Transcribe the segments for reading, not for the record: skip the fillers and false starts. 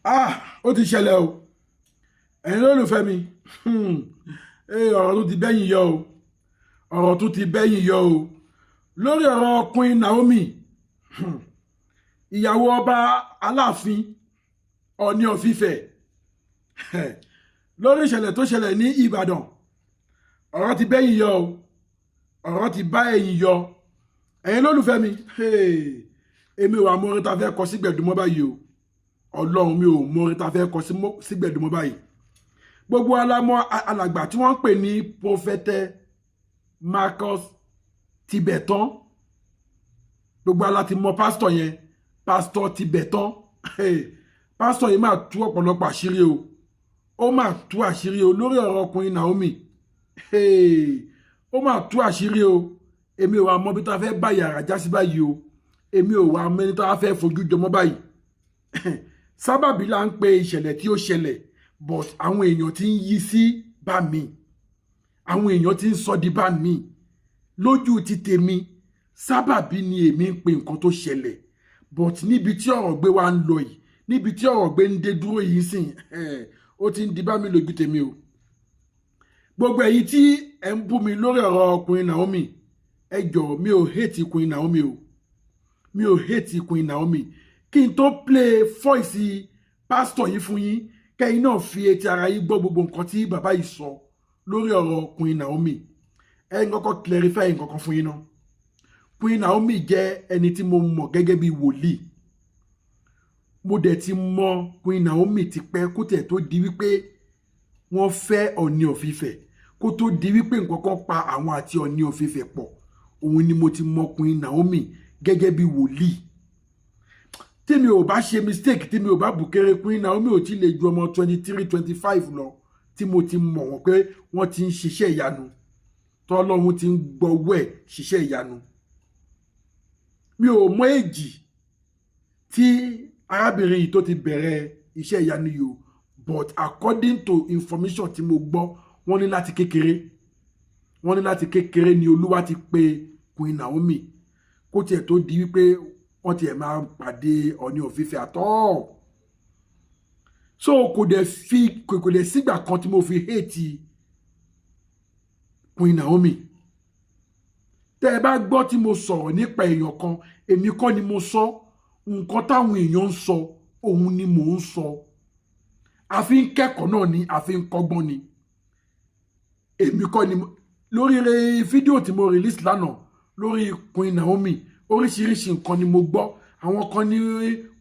Ah, ó ti ṣẹlẹ̀ o. Ẹ̀yin lólùfẹ́ mi, ọ̀rọ̀ tó ti bẹ́yìn yọ o. Ọ̀rọ̀ tó ti bẹ́yìn yọ o. Lórí ọ̀rọ̀ Queen Naomi, ìyàwó ọba Aláàfin Ọọ̀ni of Ifẹ̀, lórí ìṣẹ̀lẹ̀ tó ṣẹlẹ̀ ní Ìbàdàn, ọ̀rọ̀ ti bẹ́yìn yọ o. Ọ̀rọ̀ ti bá ẹ̀yìn yọ. Ẹ̀yin lólùfẹ́ mi, èmi ò wá mọ orin tá a fẹ́ kọ sí gbẹ̀dúmọ́ báyìí o. Ọlọ́run, mi ò mọ orin tá a fẹ́ kọ sí gbẹ̀dúmọ́ báyìí. Gbogbo alamọ alàgbà tí wọ́n ń pè ní Prophet Marcus Tibetan, gbogbo ala ti mọ pásítọ̀ yẹn, Pásítọ̀ Tibetan. Pásítọ̀ yìí máa tú ọ̀pọ̀lọpọ̀ àṣírí o. Ó máa tú àṣírí o lórí ọ̀rọ̀ Queen Naomi. Ó máa tú àṣírí o. Èmi ò wá mọ bí tá a fẹ́ bá yàrá já sí báyìí o. Èmi ò wá mẹ́ni tá a fẹ́ fojú jọmọ́ báyìí. Sábàbí là ń pe ìṣẹ̀lẹ̀ tí ó ṣẹlẹ̀, but àwọn èèyàn ti ń yí sí bá mi, àwọn èèyàn ti ń sọ di bá mi. Lójú ti tèmi, sábàbí ni èmi ń pe nǹkan tó ṣẹlẹ̀, but níbi tí ọ̀rọ̀ gbé wa ń lọ yìí, níbi tí ọ̀rọ̀ gbé ń dé dúró yìí sìn, ó ti ń di bá mi lójú tèmi o. Gbogbo ẹ̀yin tí ẹ ń bú mi lórí ọ̀rọ̀ Queen Naomi, ẹ jọ̀ọ́, mi ò hate Queen Naomi o. Mi ò hate Queen Naomi. Kí n tó play voice pásítọ̀ yìí fún yín, kẹ́yìn náà fi etí ara yín gbọ́ gbogbo nǹkan tí bàbá yìí sọ lórí ọ̀rọ̀ Queen Naomi, ẹ ń kọ́kọ́ clarify nǹkan kan fún yín náà. Queen Naomi jẹ́ ẹni tí mo mọ̀ gẹ́gẹ́ bí wòlíì. Mo dẹ̀ ti mọ Queen Naomi ti pẹ́, kó tẹ̀ tó di wípé wọ́n fẹ́ Ọọ̀ni of Ifẹ̀, kó tó di wípé nǹkan kan pa àwọn àti Ọọ̀ni of Ifẹ̀ pọ̀, òun ni mo ti mọ Queen Naomi gẹ́gẹ́ bí wòlíì. Tí mi ò bá ṣe mistake, tí mi ò bá bùkéré, Queen Naomi ò tí lè ju ọmọ 23, 25 lọ tí mo ti mọ̀ wọ́n pé wọ́n ti ń ṣiṣẹ́ ìyanu, tọ́lọ́run ti ń gbọ́wọ́ ẹ̀ ṣiṣẹ́ ìyanu. Mi ò mọ èjì tí arábìnrin yìí tó ti bẹ̀rẹ̀ iṣẹ́ ìyanu yìí o, but according to information tí mo gbọ́, wọ́n ní láti kékeré, wọ́n ní láti kékeré ni Olúwa ti pe Queen Naomi, kó tiẹ̀ tó di wípé wọ́n tiẹ̀ máa pàdé Ọọ̀ni of Ifẹ̀ àtọ́. So kò dẹ̀ sígbà kan tí mo fi hate Queen Naomi. Tẹ́ ẹ bá gbọ́ tí mo sọ̀rọ̀ nípa èèyàn kan, èmi kọ́ ni mo sọ. Nǹkan táwọn èèyàn ń sọ, òun ni mò ń sọ. Àfi ń kẹ́kọ̀ọ́ náà ni, àfi ń kọ́gbọ́n ni. Èmi kọ́ ni. Lórí fídíò tí mo release lánàá lórí Queen Naomi, oríṣiríṣi nǹkan ni mo gbọ́. Àwọn kan ní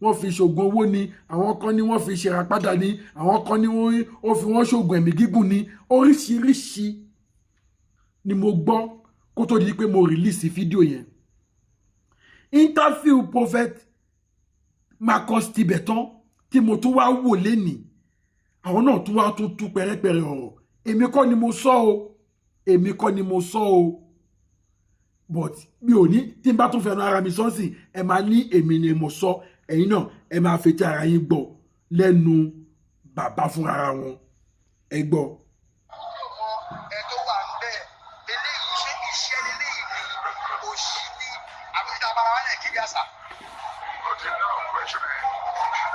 wọ́n fi ṣògùn owó ni, àwọn kan ní wọ́n fi ṣèràpadà ni, àwọn kan ní wọ́n ó fi wọ́n ṣògùn ẹ̀mí gígùn ni. Oríṣiríṣi ni mo gbọ́ kó tó di pé mo release fídíò yẹn. Interview Prophet Marcus Tibetan tí mo tún wá wò lénìí, àwọn náà tún wá tún tú pẹ̀rẹ́pẹ̀rẹ́ ọ̀rọ̀. Èmi kọ́ ni mo sọ o. Èmi kọ́ ni mo sọ o, but mi ò ní tí n bá tún fẹnu ara mi sọ́nsìn, ẹ máa ní èmi ni mo sọ. Ẹ̀yin náà, ẹ máa fetí ara yín gbọ́ lẹ́nu bàbá fúnra wọn. Ẹ gbọ́. Ẹ tó wà ń bẹ̀, eléyìí, ṣé iṣẹ́ eléyìí ni, òṣì ni, àbí ìta bára wa Nàìjíríà sà? Ó ti dáhùn question ẹ̀.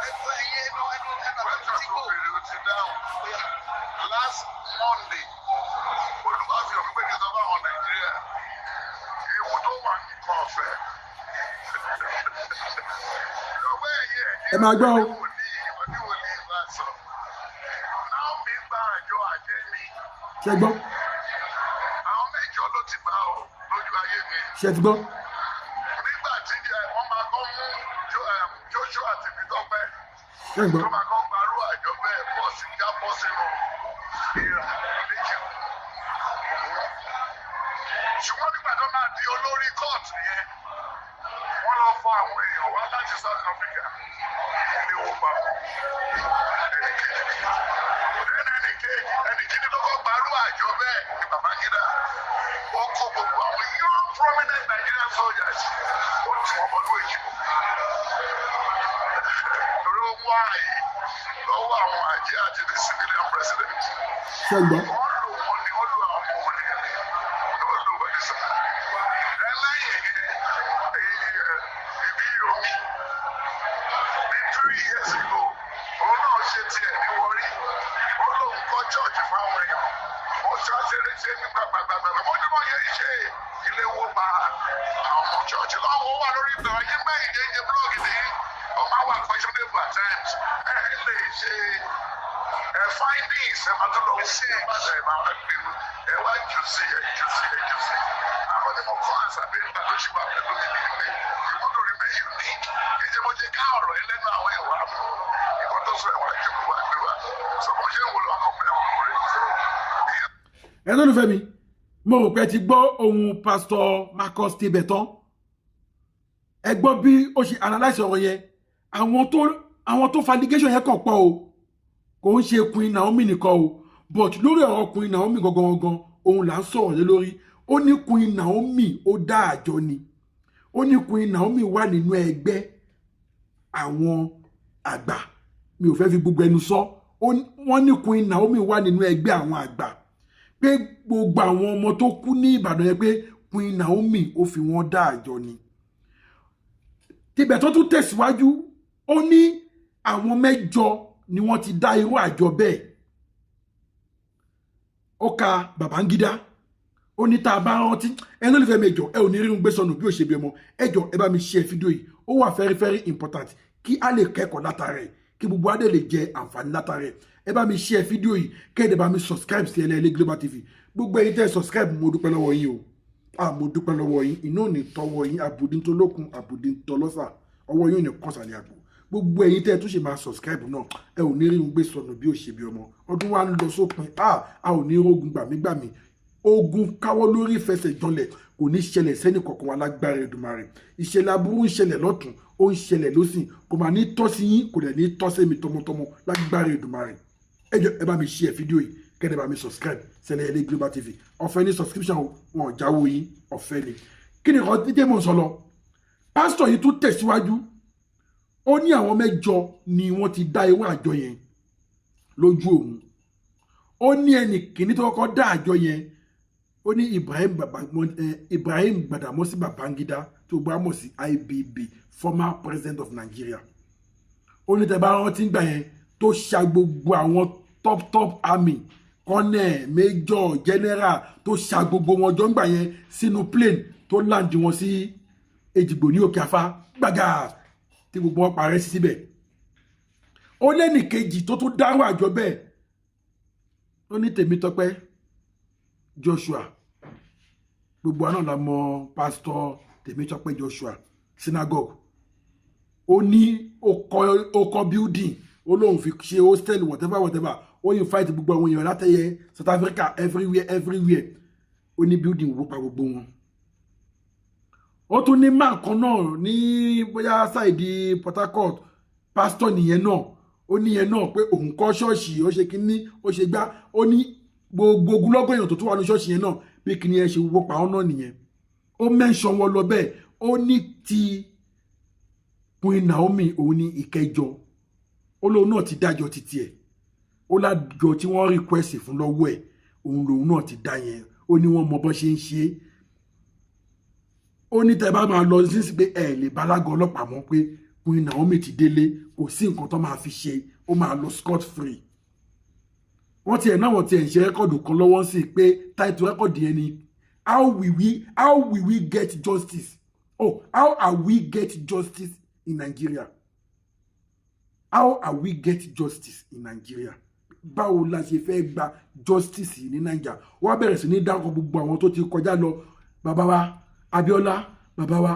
Ẹnu ẹyẹ ẹnu ẹnu ẹnu Question àti tó kò. béèrè, ó ti dáhùn. Last Monday, Olúwa fi hàn pé kí n sọ fún àwọn Nàìjíríà ewu tó wà ní nǹkan ọ̀fẹ́. Ìjọba ẹ̀yẹ Ẹ máa gbọ́ o. Wòlíì bá sọ. Naomi gba àjọ àjẹ́ mi. Ṣe gbọ́? Àwọn mẹ́jọ ló ti gbà ó lójú ayé mi. Ṣe ti gbọ́? Nígbà tí wọ́n máa kọ́ mú Joshua àti Tèmítọ́pẹ́ Ṣe gbọ́? tó máa kọ́ gbarú àjọ bẹ́ẹ̀, bọ́ọ̀sì já bọ́ sínú ìrà méjì. Ṣùgbọ́n nígbà tó máa di olórí kóòtù yẹn, wọ́n lọ fọ àwọn èèyàn wá láti South Africa ní wọ́n pa ẹnì kejì. Then ẹnì kejì, ẹnì kejì tó kọ́ gbarú àjọ bẹ́ẹ̀ ni Babangida. Ó kó gbogbo àwọn young prominent Nigerian soldiers, ó tì wọ́n bọ́ lóye torí ó wá àyè lọ́wọ́ àwọn àjẹ́ àti the civilian president. Ṣe gbọ́? Wọ́n lò wọ́n ni, wọ́n lò àwọn ọmọ wọn ni, wọ́n lò wọ́n ní sọ. Ẹlẹ́yìn ìbí yomi ní 3 years ago, òun ṣe tiẹ̀ ní Warri. Ó lóun kọ́ church fáwọn èèyàn. Ó ṣàṣeré ṣe ní gbàgbàgbàgbà. Mo ní wọ́n yẹ ṣe ilé wo pa àwọn ọmọ church lọ́wọ́ wà lórí ìgbà ayé mẹ́rin jẹ́ jẹ́ blog ní ó máa wà questionable at times. Ẹ lè ṣe ẹ findings, ẹ máa tún lọ sí ẹ bá ẹ máa wá gbé ẹ wá jù sí ẹ jù sí ẹ jù sí. Àwọn tí mo kọ́ àṣàbí nígbà tó ṣì wà pẹ̀lú mi ní pé you want to remain unique. Kì í ṣe mo ṣe ká ọ̀rọ̀ yìí lẹ́nu àwọn ẹ̀wà mú nǹkan tó sọ ẹ̀wà jókòó wá gbé wá. Sọ bó ṣe ń wò lọ́kàn pé ọkùnrin tó Ẹ lólùfẹ́ mi, mo rò pé ẹ ti gbọ́ ohun Pastor Marcus Tibetan. Ẹ gbọ́ bí ó ṣe analyse ọ̀rọ̀ yẹn. Àwọn tó fa allegation yẹn kàn pọ̀ o. Kò ń ṣe Queen Naomi nìkan o, but lórí ọ̀rọ̀ Queen Naomi gangan gangan òun là ń sọ̀rọ̀ lé lórí. Ó ní Queen Naomi ó dá àjọ ni. Ó ní Queen Naomi wà nínú ẹgbẹ́ àwọn àgbà. Mi ò fẹ́ fi gbogbo ẹnu sọ. Wọ́n ní Queen Naomi wà nínú ẹgbẹ́ àwọn àgbà, pé gbogbo àwọn ọmọ tó kú ní Ìbàdàn yẹn, pé Queen Naomi ó fi wọ́n dá àjọ ni. Tibẹ̀ tó tún tẹ̀síwájú, ó ní àwọn mẹ́jọ ni wọ́n ti dá irú àjọ bẹ́ẹ̀. Ó ka Babangida. Ó ní tá a bá rántí, ẹni tó lè fẹ́ mẹ́jọ, ẹ ò ní rírun gbé sọnù bí ó ṣe bí ọmọ. Ẹ jọ, ẹ bá mi share fídíò yìí. Ó wà very very important kí a lè kẹ́kọ̀ọ́ látara ẹ̀, kí gbogbo adé lè jẹ àǹfààní látara ẹ̀. Ẹ bá mi share fídíò yìí, kẹ́ẹ̀dẹ̀ bá mi subscribe sí Ẹlẹ́ẹ̀lẹ́ Global TV. Gbogbo ẹ̀yin tẹ́ ẹ subscribe, mo dúpẹ́ lọ́wọ́ yín o. Ah, mo dúpẹ́ lọ́wọ́ yín. Iná ò ní tọwọ́ yín, àbùdí tó lókun, àbùdí tó lọ́sà, ọwọ́ yín ò ní kàn sàlẹ̀ àpò. Gbogbo ẹ̀yin tẹ́ ẹ tún ṣe máa subscribe náà, ẹ ò ní rí un gbé sọnù bí ó ṣe bí ọmọ. Ọdún wa ń lọ sópin. Ah, a ò ní rógun gbàmígbàmí, ogun káwọ́ lórí ìfẹsẹ̀ jọlẹ̀ kò ní ṣẹlẹ̀ sẹ́ni kọ̀ọ̀kan wa lágbára Èdùmàrè. Ìṣẹ̀lẹ̀ aburú ń ṣẹlẹ̀ lọ́tún, ó ń ṣẹlẹ̀ lọ́sìn, kò máa ní tọ́ sí yín, kò dẹ̀ ní tọ́ sí mi tọmọtọmọ lágbára Èdùmàrè. Ẹ jọ̀ọ́, ẹ bá mi share fídíò yìí, kẹ́ẹ̀ dẹ̀ bá mi subscribe sẹ́lẹ̀ Global TV. Ọ̀fẹ́ ní subscription o, wọn ò jáwó yín, ọ̀fẹ́ ni. Kí ni nǹkan tí mò ń sọ lọ? Pásítọ̀ yìí tún tẹ̀síwájú. Ó ní àwọn mẹ́jọ ni wọ́n ti dá irú àjọ yẹn lójú òun. Ó ní ẹnì kìíní tó kọ́kọ́ dá àjọ yẹn, ó ní Ibrahim Gbàdàmọ́sí Babangida tó gbọ́ mọ̀ sí IBB, former president of Nigeria. Ó ní tẹ́ bá rántí gbà yẹn tó ṣa gbogbo àwọn top top army, colonel, major, general, tó ṣa gbogbo wọn jọ ń gbà yẹn sínú plane, tó land wọn sí Èjìgbò ní Òkè Afá gbàgà, tí gbogbo wọn parẹ́ sí síbẹ̀. Ó lẹ́nì kejì tó tún dárò àjọ bẹ́ẹ̀, ó ní Tèmítọ́pẹ́ Joshua. Gbogbo àná la mọ̀ Pásítọ̀ Tèmítọ́pẹ́ Joshua, synagogue. Ó ní ó kọ́ building, ó lóun fi ṣe hostel, whatever whatever. Ó invite gbogbo àwọn èèyàn látẹ̀yẹ South Africa, everywhere everywhere. Ó ní building wó pa gbogbo wọn. Ó tún ní man kan náà ní bóyá side Port Harcourt, pásítọ̀ nìyẹn náà. Ó ní yẹn náà pé òun kọ́ ṣọ́ọ̀ṣì, ó ṣe kínní, ó ṣe gbá. Ó ní gbogbo ogunlọ́gọ̀ èèyàn tó tún wà ní ṣọ́ọ̀ṣì yẹn náà, bí kínní yẹn ṣe wó pa ọ́ náà nìyẹn. Ó mention wọn lọ bẹ́ẹ̀. Ó ní ti Queen Naomi, òun ní ìkẹjọ. Ó lóun náà ti dájọ́ títí ẹ̀. Ó lájọ tí wọ́n request fún lọ́wọ́ ẹ̀, òun lòun náà ti dá yẹn. Ó ní wọ́n mọ bọ́ ṣe ń ṣe é. Ó ní tẹ́ bá máa lọ sí pé ẹ lè bálágọ ọlọ́pàá mọ́ pé Queen Naomi ti délé, kò sí nǹkan tó máa fi ṣe, ó máa lọ scot free. Wọ́n tiẹ̀ náà, wọ́n tiẹ̀ ń ṣe record kan lọ́wọ́ sí pé title record yẹn ni How will we get justice? Oh, how are we get justice in Nigeria? How are we get justice in Nigeria? Báwo la ṣe fẹ́ gba justice ní Naija? Wọ́n bẹ̀rẹ̀ sí ní dárúkọ gbogbo àwọn tó ti kọjá lọ: bàbá wa Abíọ́lá, bàbá wa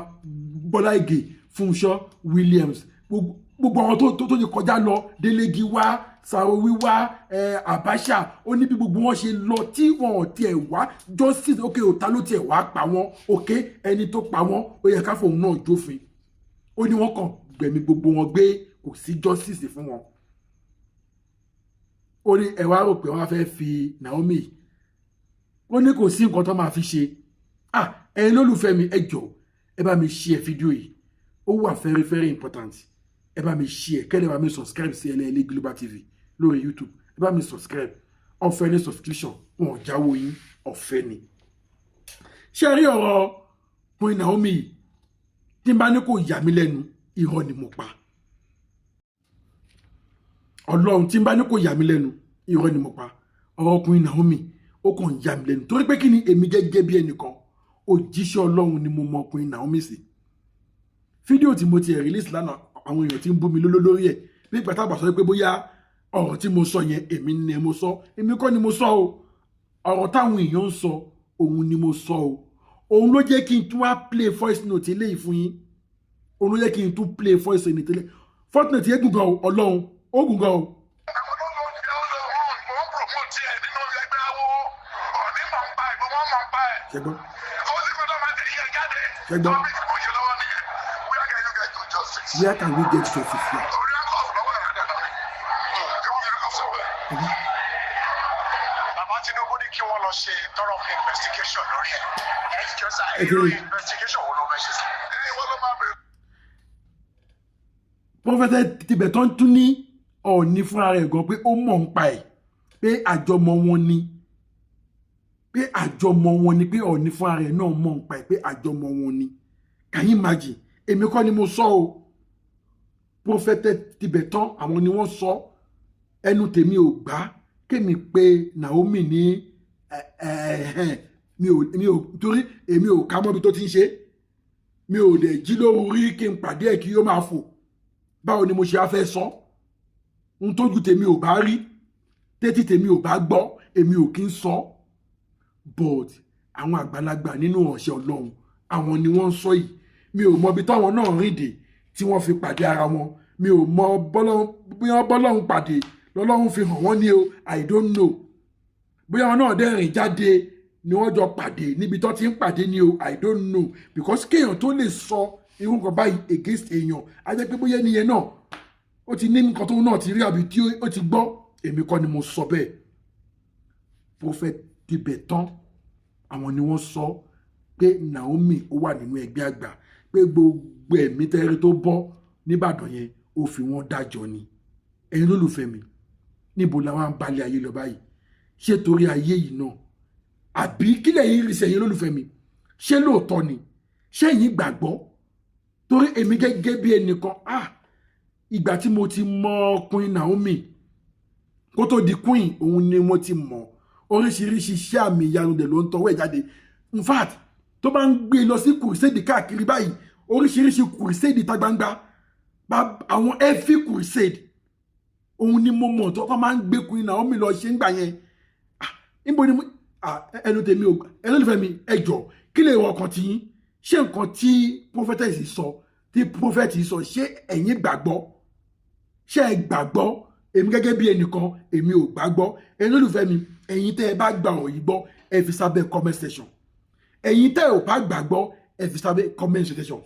Bọ́lá Ìgè, Fúnṣọ́ Williams, gbogbo àwọn tó ti kọjá lọ, Délé Gíwá, Saro-Wiwa, Abacha. Ó ní bí gbogbo wọn ṣe lọ tí wọn ò tiẹ̀ wá justice. Ok, òta ló tiẹ̀ wá pa wọ́n? Ok, ẹni tó pa wọ́n, ó yẹ ká fòun náà jófin. Ó ní wọ́n kàn gbẹ̀mí gbogbo wọn gbé, kò sí justice fún wọn. Ó ní ẹ wá rò pé wọ́n fẹ́ fi Naomi, ó ní kò sí nǹkan tó máa fi ṣe. Ah, ẹ̀yin lólùfẹ́ mi, ẹ jọ̀ọ́, ẹ bá mi share fídíò yìí. Ó wà very very important. Ẹ bá mi share, kẹ́lẹ́ bá mi subscribe sí Ẹlẹ́ẹ̀lẹ́ Global TV lórí YouTube. Ẹ bá mi subscribe. Ọ̀fẹ́ ní subscription, wọn ò jáwó yín, ọ̀fẹ́ ni. Ṣé rí ọ̀rọ̀ Queen Naomi yìí, tí n bá ní kò yà mí lẹ́nu, irọ́ ni mo pa. Ọlọ́run, tí n bá ní kò yà mí lẹ́nu, irọ́ ni mo pa. Ọ̀rọ̀ Queen Naomi, ó kàn ń yà mí lẹ́nu torí pé kí ni, èmi gẹ́gẹ́ bí ẹnìkan, òjíṣẹ́ Ọlọ́run ni mo mọ Queen Naomi sí. Fídíò tí mo ti release lánàá, àwọn èèyàn ti ń bú mi lórí ẹ̀ bí pàtàkì sọ pé bóyá ọ̀rọ̀ tí mo sọ yẹn, èmi ni mo sọ. Èmi kọ́ ni mo sọ o. Ọ̀rọ̀ táwọn èèyàn ń sọ, òun ni mo sọ o. Òun ló jẹ́ kí n tún wá play voice note eléyìí fún yín. Òun ló jẹ́ kí n tún play voice note eléyìí. Voice note yẹn gùn gan o. Ọlọ́run, ó gùn gan o. Àwọn tó ń lọ jẹ́ ó lọ wọ́n promote ẹ̀ nínú ẹgbẹ́ awo. Ọ̀ní mọ̀ ń pa ẹ̀, gbogbo wọn mọ̀ ń pa ẹ̀. Ṣẹgbọ́n? Kó sí kó tó máa tẹ̀yẹ jáde. Ṣẹgbọ́n? Topic mo ṣe lọ́wọ́ nìyẹn. Where can you get to justice? Where can we get justice here? Orí handcuff lọ́wọ́ ẹ̀ dáadáa ni. Kí wọ́n fi handcuff sọ̀rọ̀ ẹ̀. Bàbá Tinubu ní kí wọ́n lọ ṣe thorough investigation lórí ẹ̀. Ẹ jọ sá, Ẹ irú ti rí. investigation wo ló fẹ́ ṣe sí? Ẹ wọ́n ló máa bèrè. Prophet Tibetan tún ní Ọọ̀ni fúnra rẹ̀ gan pé ó mọ̀ ń pa ẹ̀, pé àjọmọ̀ wọn ni, pé àjọmọ̀ wọn ni, pé Ọọ̀ni fúnra rẹ̀ náà mọ̀ ń pa ẹ̀, pé àjọmọ̀ wọn ni. Can you imagine? Èmi kọ́ ni mo sọ o. Prophet Tibetan, àwọn ni wọ́n sọ. Ẹnu tèmi ò gbà kémi pé Naomi ní ẹ ẹ mi ò, torí èmi ò ká mọ́bi tó ti ń ṣe. Mi ò dẹ̀ jí lóru rí kí n pàdé ẹ̀ kí ó máa fò. Báwo ni mo ṣe á fẹ́ sọ n tójú tèmi ò bá rí, tétí tèmi ò bá gbọ́, èmi ò kí ń sọ. But àwọn àgbàlagbà nínú ọ̀sẹ̀ Ọlọ́run, àwọn ni wọ́n ń sọ yìí. Mi ò mọ ibi táwọn náà rìn dé tí wọ́n fi pàdé ara wọn. Mi ò mọ bóyá bọ́lọ́run pàdé lọ́lọ́run fi hàn wọ́n ní o. I don't know bóyá wọn náà dẹ̀ rìn jáde ni wọ́n jọ pàdé níbi tó ti ń pàdé ní o. I don't know, because kéèyàn tó lè sọ irú nǹkan báyìí against èèyàn, á jẹ́ pé bóyá ẹnìyẹn náà ó ti ní nǹkan tó náà ti rí àbí tí ó ti gbọ́. Èmi kọ́ ni mo sọ bẹ́ẹ̀. Prophet Tibetan, àwọn ni wọ́n sọ pé Naomi ó wà nínú ẹgbẹ́ àgbà, pé gbogbo ẹ̀mí tẹ́rí tó bọ́ nìbàdàn yẹn, ó fi wọ́n dájọ́ ni. Ẹ̀yin lólùfẹ́ mi, níbo làwọn ń balẹ̀ ayé lọ báyìí? Ṣé torí ayé yìí náà, àbí kílẹ̀ yìí rí sẹ́yìn? Lólùfẹ́ mi, ṣé lóòótọ́ ni? Ṣé ẹ̀yin gbàgbọ́? Torí èmi gẹ́gẹ́ bí ẹnìkan, ah, ìgbà tí mo ti mọ Queen Naomi, kó tó di queen, òun ni mo ti mọ̀. Oríṣiríṣi iṣẹ́ àmì ìyanu dẹ̀ ló ń tọwọ́ ẹ̀ jáde. In fact, tó bá ń gbé lọ sí crusade káàkiri báyìí, oríṣiríṣi crusade ìta gbangba, àwọn heavy crusade, òun ni mo mọ̀ tó máa ń gbé Queen Naomi lọ ṣe ń gbà yẹn. Ah, níbo ni mo ẹnu tèmi ò. Ẹnu olùfẹ́ mi, ẹ jọ, kí lè wọ ọkàn tí yín? Ṣé nǹkan tí prophetess sọ, tí prophet sọ, ṣé ẹ̀yin gbàgbọ́? Ṣé ẹ gbàgbọ́? Èmi gẹ́gẹ́ bí ẹnìkan, èmi ò gbàgbọ́. Ẹ̀yin olùfẹ́ mi, ẹ̀yin tẹ́ ẹ bá gba ọ̀rọ̀ yìí gbọ́, ẹ fi sábẹ́ comment section. Ẹ̀yin tẹ́ ẹ ò bá gbàgbọ́, ẹ fi sábẹ́ comment section.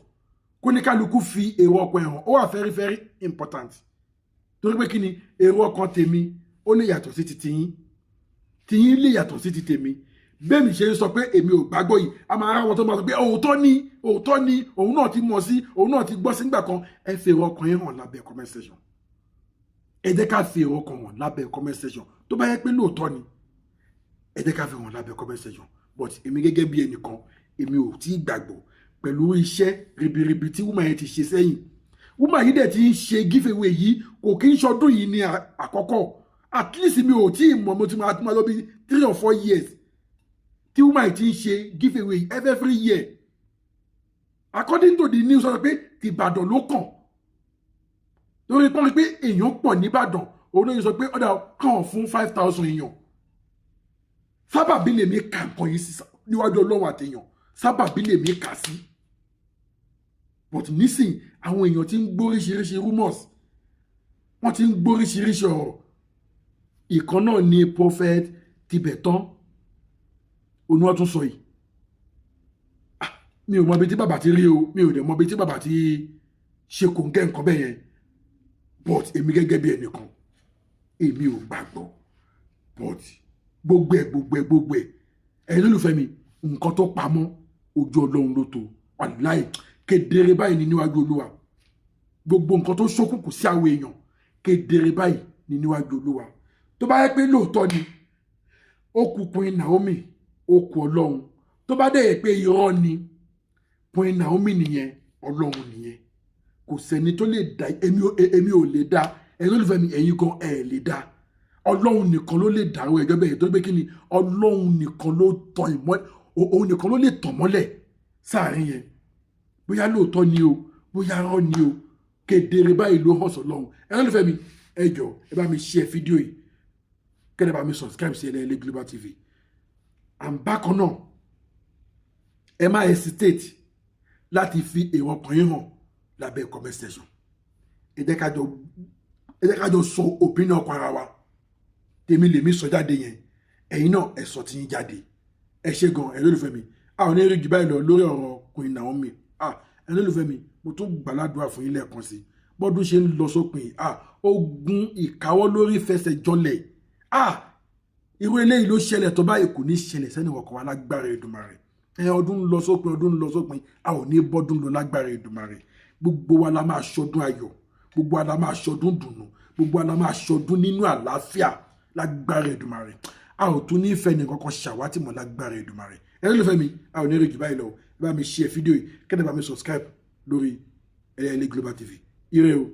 Kó ní kálukú fi èrò ọkàn ẹ̀ hàn. Ó wà very very important, torí pé kí ni, èrò ọkàn tèmi ó lè yàtọ̀ sí ti tiyín, tiyín lè yàtọ̀ sí ti tèmi. Bẹ́ẹ̀ mi ṣe ń sọ pé èmi ò gbàgbọ́ yìí, a máa rá wọn tó máa sọ pé òótọ́ ni, òótọ́ ni, òun náà ti mọ̀ sí, òun náà ti gbọ́ sí nígbà kan. Ẹ fi èrò ọkàn yín hàn lábẹ́ comment section. Ẹ jẹ́ ká fi èrò ọkàn hàn lábẹ́ comment section. Tó bá yẹ pé lóòótọ́ ni, ẹ jẹ́ ká fi hàn lábẹ́ comment section. But èmi gẹ́gẹ́ bí ẹnìkan, èmi ò tí ì gbàgbọ́ pẹ̀lú iṣẹ́ ribiribi tí woman yẹn ti ṣe sẹ́yìn. Woman yìí dẹ̀ ti ń ṣe giveaway yìí, kò kí ń ṣọdún yìí ní àkọ́kọ́. At least mi ò tí ì mọ̀, mo ti máa lọ bí 3 or 4 years tí woman yìí ti ń ṣe giveaway every year. According to the news, sọ pé tìbàdàn ló kàn, lórí pọ́n pé èèyàn pọ̀ nìbàdàn, òun ló yẹ sọ pé ọ̀dà kàn fún 5,000 èèyàn. Sábàbí lèmi kà nǹkan yìí sí níwájú Ọlọ́run àtèèyàn, sábàbí lèmi kà sí. But nísìn, àwọn èèyàn ti ń gbóríṣiríṣi rumors, wọ́n ti ń gbóríṣiríṣi ọ̀rọ̀. Ìkan náà ni Prophet Tibetan, òun wọ́n tún sọ yìí. Mi ò mọ ibi tí bàbá ti rí o, mi ò dẹ̀ mọ ibi tí bàbá ti ṣe kò ń gẹ́ nǹkan bẹ́ẹ̀ yẹn. But èmi gẹ́gẹ́ bí ẹnìkan, èmi ò gbàgbọ́. But gbogbo ẹ̀, gbogbo ẹ̀, gbogbo ẹ̀, ẹ̀yin lólùfẹ́ mi, nǹkan tó pamọ́, ojú Ọlọ́run ló tó. Wàláì, kedere báyìí ní níwájú Olúwa. Gbogbo nǹkan tó ṣókùnkùn sí àwọn èèyàn, kedere báyìí ní níwájú Olúwa. Tó bá yẹ pé lóòótọ́ ni, ó kù Queen Naomi, ó kù Ọlọ́run. Tó bá dẹ̀ yẹ pé irọ́ ni, Queen Naomi nìyẹn, Ọlọ́run nìyẹn. Kò sẹ́ni tó lè dá. Èmi ò lè dá. Ẹ̀yin olólùfẹ́ mi, ẹ̀yin gan ẹ̀ lè dá. Ọlọ́run nìkan ló lè dàrú ẹjọ́ bẹ́ẹ̀, tó gbé kí ni, Ọlọ́run nìkan ló tàn ìmọ́lẹ̀, òun nìkan ló lè tàn mọ́lẹ̀ sáàrin yẹn. Bóyá lóòótọ́ ni o, bóyá rọ́ ni o, kedere báyìí ló hàn sọ́lọ́run. Ẹ̀yin olólùfẹ́ mi, ẹ jọ̀ọ́, ẹ bá mi share fídíò yìí, kẹ́lẹ́ bá mi subscribe sí Ẹlẹ́yẹlé Global TV. And bákan náà, ẹ má hesitate láti fi èrò ọkàn yín hàn lábẹ́ comment section. Ẹ jẹ́ ká jọ sọ opinion ọkàn ara wa. Tèmi lèmi sọ jáde yẹn, ẹ̀yin náà ẹ sọ tiyín jáde. Ẹ ṣé gan, ẹ lólùfẹ́ mi. A ò ní rí jù báyìí lọ lórí ọ̀rọ̀ Queen Naomi. Ẹ lólùfẹ́ mi, mo tún gbàládùá fún yín lẹ́ẹ̀kan sí. Bọ́dún ṣe ń lọ sópin, ogun ìkáwọ́ lórí fẹsẹ̀ jọlẹ̀, irú eléyìí ló ṣẹlẹ̀ tó báyìí, kò ní ṣẹlẹ̀ sẹ́ni ọkàn wa lágbára Èdùmàrè. Ẹ ọdún ń lọ sópin, ọdún ń lọ sópin, a ò ní bọ́dún lọ lágbára Èdùmàrè. Gbogbo wa la máa ṣọdún ayọ̀, gbogbo wa la máa ṣọdún dùnú, gbogbo wa la máa ṣọdún nínú àlàáfíà lágbára Èdùmàrè. A ò tún ní fẹ́ nìkan kan ṣàwátì mọ́ lágbára Èdùmàrè. Ẹ lólùfẹ́ mi, a ò ní rí jù báyìí lọ. Ẹ bá mi share fídíò yìí, kẹ́lẹ́ bá mi subscribe lórí Ẹlẹ́yẹlé Global TV. Ire o.